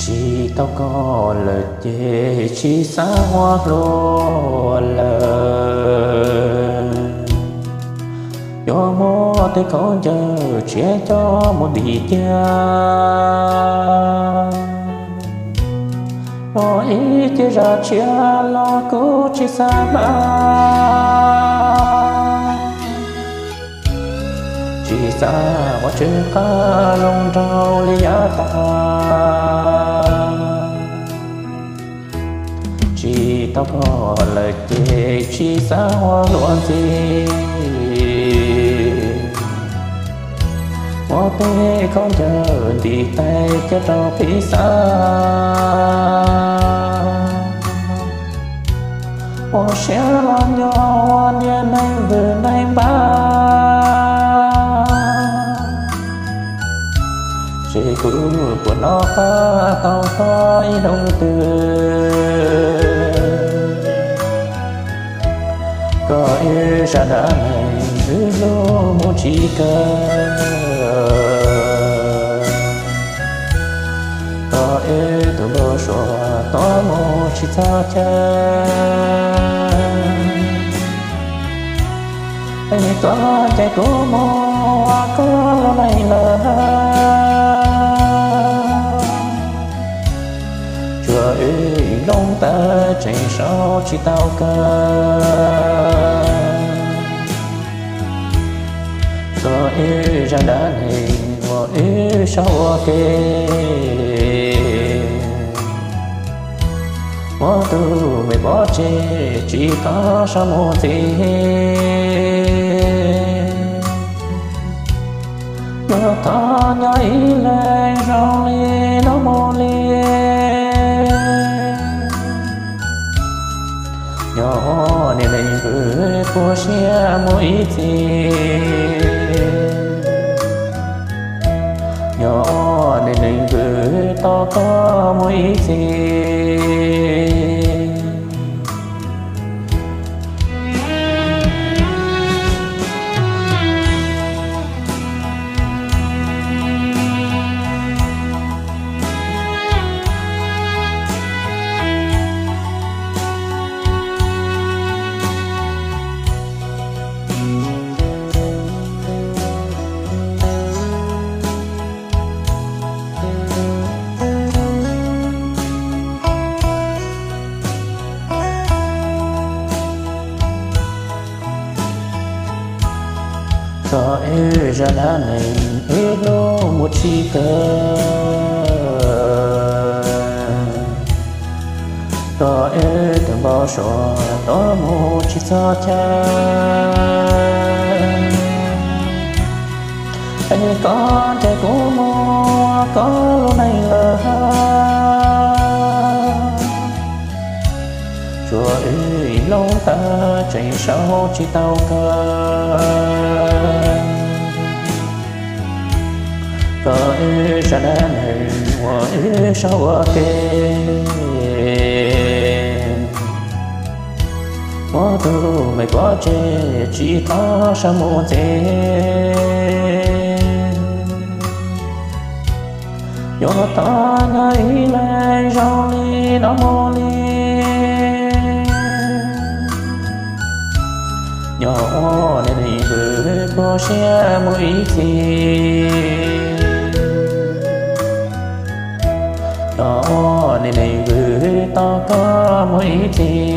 Tsis tau koj lawm ces tsis xav ua hluas lawm. Yuav muab tej khaub ncaws tshiab coj mus ntim cia. Muaj ib ce zam tshiab los kuv tsis xav hnav. Tsis xav ua tsw qab zoo nraug li yav tag. Tsis tau koj lawm ces tsis xav ua hluas ntxiv. Muab tej khaub ncaws ntim tais cia rau pib xav. Ua siab los nyob ua niag neeg vwm neeg npab. Ces kuv puas noj qab tau koj ib hnub twg. Koj ib zaj dab neeg wb hlub mus tsis kawg. Koj ib tug npau suav tuav mus tsis txog chaw. Es koj ces kuv mus ua koj lub neej lawm. Tsuas wb ib nplooj tawv tseem sau tsis tau kawg. Koj ib zaj dab neeg uas wb sau ua ke. Muab tus me pov tseg tsis tau sau mus ntxiv. Yog thov nyob ib leeg zoo li no mus li. Nyob ua niag neeg vwm puas siab mus ib txhis. Nyob ua niag neeg vwm tos koj mus ib txhis. Koj ib zaj dab neeg wb hlub mus tsis kawg. Koj ib tug npau suav tuav mus tsis txog chaw. Es koj ces kuv mus ua koj lub neej lawm. Tsuas wb ib nplooj tawv tseem sau tsis tau kawg. Koj ib zaj dab neeg uas wb sau ua ke. Muab tus me pov tseg tsis tau sau mus ntxiv. Yuav thov nyob ib leeg zoo li no mus li. Nyob ua niag neeg vwm puas siab mus ib txhis. Nyob ua niag neeg vwm tos koj mus ib txhis.